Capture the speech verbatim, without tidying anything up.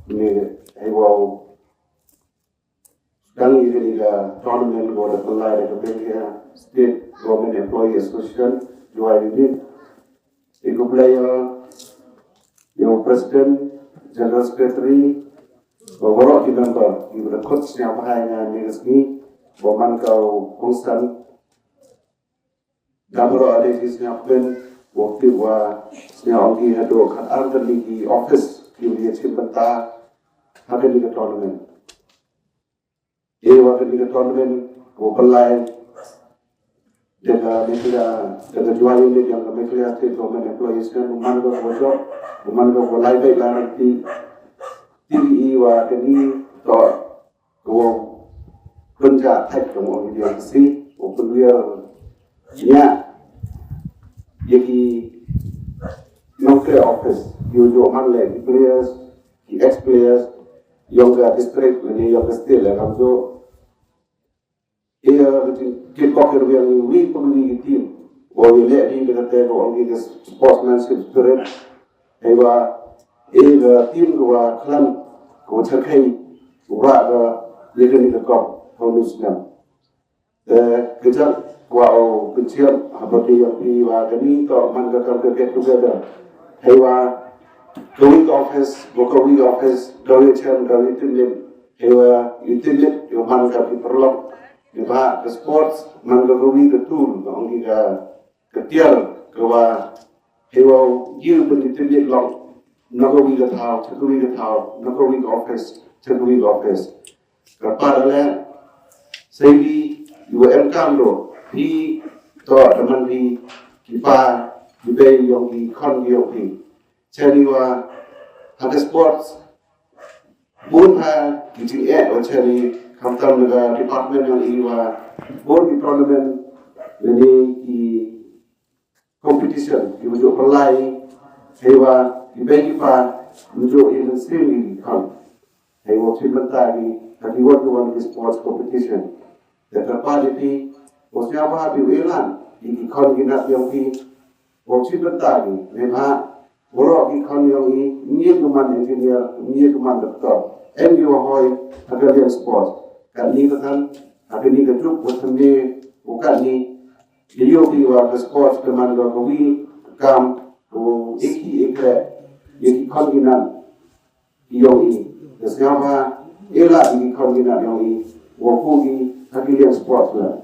Ni, hei wow. Dang ïa kane ka tournament ko da pynlai da ka Meghalaya State Government Employee Association, Jowai Unit. Ïa ka player, ïa u President, General Secretary, bad baroh ki member, ïa ba da khot sngewbha ïa nga ha kane ka sngi, ba man ka u kongsan. Da baroh a dei ki sngewbha, wa tip wa sngewbha ong ki haduh khatar tylli ki office ki ïa shim bynta ha kane ka tournament. Ïa wa kane ka tournament ko pynlai da ka Meghalaya, da ka Jowai Unit jong ka Meghalaya State Government Employees Union, u man ko wa jop, u man ko wa lai beit lai ranti. Tip ïa wa kane to ko wa pynjah thait ko wa ïa si, wa pynwiar ïa ïa ki nongtrei office, ïa u jong man leh ki players, ki ex players, yong ka district lane yong ka state leh kam jong. Ïa ki bok ïa wi pynwi ki team, wa ïa leh ri ka te ko ong ki sportsmanship spirit. Hei wa ïa ka team ko wa klan ko wa tyrkhei wa ka ïa ka ni ka kop ko nu snem. Te ka jaka wa u pynchiar ha ba ki ïa phi wa kani to man ka kam ka get together. Hei wa ka wi ka office, wa ka wi ka office, ka wi chem, ka wi tinlip. Hei wa i tinlip ïa man ka ki paralok. Ïa ba ka sports man ka wi ka tool ka ong ki ka ka tiar ka wa hei wa ïa ban i tinlip long. Na ka wi ka thaw, cha ka wi ka thaw, na ka wi ka office, cha ka wi ka office. Ka para le, sei bi, yu em kam do, phi, to, da man phi, ki pa, ki bei, yong ki khon, ki yong phi. Chani wa, ha ka sports, bun ha, ki jing eh, wa chani, kam tam na ka department yong i wa, bun ki tournament, yani ki, competition, ki wa ju pynlai, hei wa, ki bei ki pa, wa ju in the same ki khon. Hei wa shim bynta ki, ha ki wan ki wan ki sports competition. Te ka pa di phi, wa sngewbha phi u ïalan, ki ki khon ki nat yong phi, wa shim bynta ki, ne ba, wa ro ki khon yong i, ngi ki man engineer, ngi ki man doctor. En ki wa hoi, ha ka liang sports. Ka ni ka kan, ha ka ni ka juk, wa than ni, wa ka ni, Ïa ïoh ki wa ka sports ka man ka wi ka kam ko ïa ki ïa ki khon ki nat ki yong i. Ka sngewbha ïa la ki khon ki nat yong i wa ko ki ha ki liang sports la.